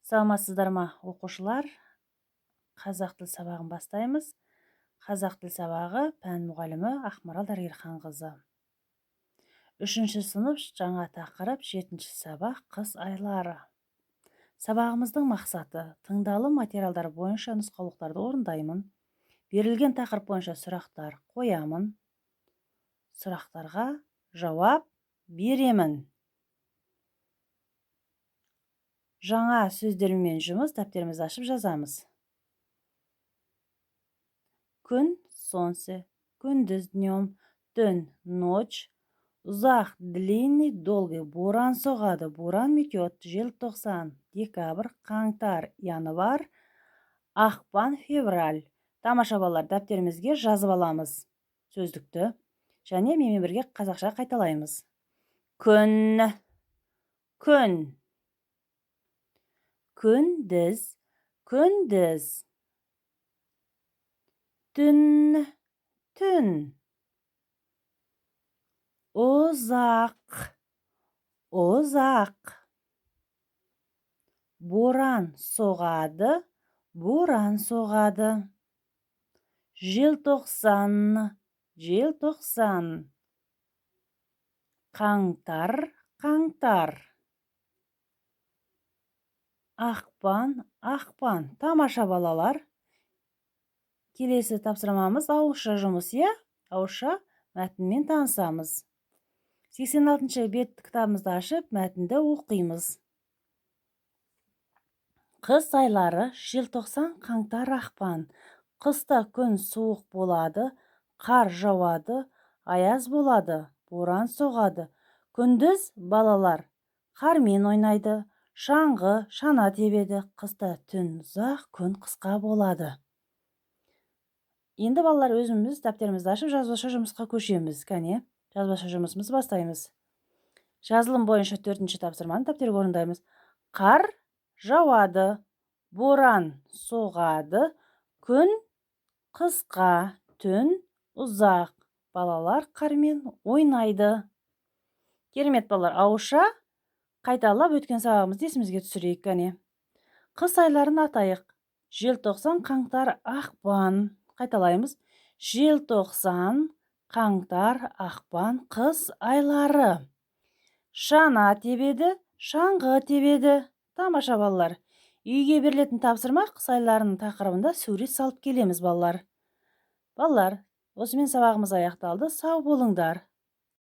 Саламатсыздар ма, оқушылар? Қазақ тіл сабағын бастаймыз. Қазақ тіл сабағы, пән мұғалімі Ақмарал Дәрігерханқызы. Үшінші сынып, жаңа тақырып, жетінші сабақ, қыс айлары. Сабағымыздың мақсаты: тыңдалым материалдар бойынша нұсқаулықтарды орындаймын, берілген тақырып бойынша сұрақтар қоямын, сұрақтарға жауап беремін. Жаңа сөздермен жұмыс. Дәптерімізді ашып жазамыз. Күн – солнце, күндіз – днем, түн – ночь, ұзақ – длинный, долгий, боран соғады – буран метет, желтоқсан – декабрь, қаңтар – январь, ақпан – февраль. Тамаша, балалар, дәптерімізге жазып аламыз сөздікті және менімен бірге қазақша қайталаймыз. Күн, күн, күндіз, күндіз, түн, түн, ұзақ, ұзақ, боран соғады, боран соғады, желтоқсан, желтоқсан, қаңтар, қаңтар, ақпан, ақпан. Тамаша, балалар! Келесі тапсырмамыз ауызша жұмыс, иә? Ауызша мәтінмен танысамыз. 86 бет кітабымызды ашып, мәтінді оқимыз. Қыс айлары: желтоқсан, қаңтар, ақпан. Қыста күн суық болады, қар жауады, аяз болады, боран соғады. Күндіз балалар қармен ойнайды, шаңғы, шана тебеді. Қыста түн ұзақ, күн қысқа болады. Енді, балалар, өзіміз дәптерімізді ашып, жазбаша жұмысқа көшеміз. Кәне, жазбаша жұмысымызды бастаймыз. Жазылым бойынша төртінші тапсырманы дәптерге орындаймыз. Қар жауады, боран соғады, күн қысқа, түн ұзақ, балалар қармен ойнайды. Керемет, балалар! Ауызша қайталап, өткен сабағымызды есімізге түсірейік. Кәне, қыс айларын атайық: желтоқсан, қаңтар, ақпан. Қайталаймыз: желтоқсан, қаңтар, ақпан – қыс айлары. Шана тебеді, шаңғы тебеді. Тамаша, балалар! Үйге берілетін тапсырма: қыс айларының тақырыбында сурет салып келеміз, балалар. Балалар, осымен сабағымыз аяқталды. Сау болыңдар!